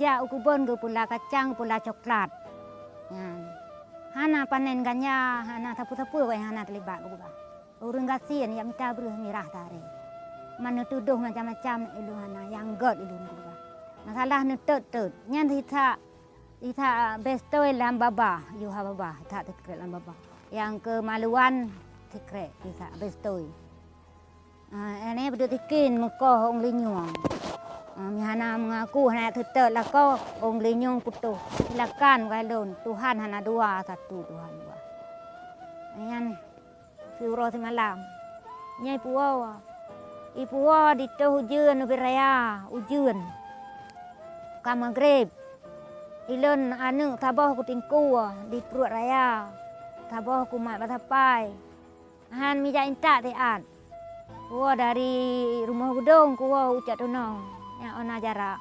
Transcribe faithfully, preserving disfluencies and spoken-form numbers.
Jak u keubon geupula kacang, geupula coklat. Nyan. Hana panen ganja, hana sapeue-sapeue, hana teulibat geupeugah. Ureuëng gasien jak mita breueh mirah tarek. Man neutudôh macam-macam, ulôn hana, nyang gét ulôn geupeugah. Masalah neutot-tot. Nyan sisa, sisa bestôi lam babah, yuha babah, sisa sikrek lam babah. Nyang keumaluan sikrek, sisa bestôi. Ah, nyan beudôh tikin meukoh ong linyueng. Ah, meuhana meungaku hana teutot lakoe, ong linyueng putôh. Silakan bak lôn, Tuhan hana dua, satu Tuhan dua. Nyan siuroe simalam. Nyan ipuwoe. Ipuwoe ditoh ujeuen ubit raya, ujeuen. Ka maghrib. Ilôn aneuëk saboh kutingkue di pruet raya, saboh kumat bak sapai. Han mijak intat siat. Kuwoe dari rumoh geudong kuwoe u Cot Tunong, nyang ona jarak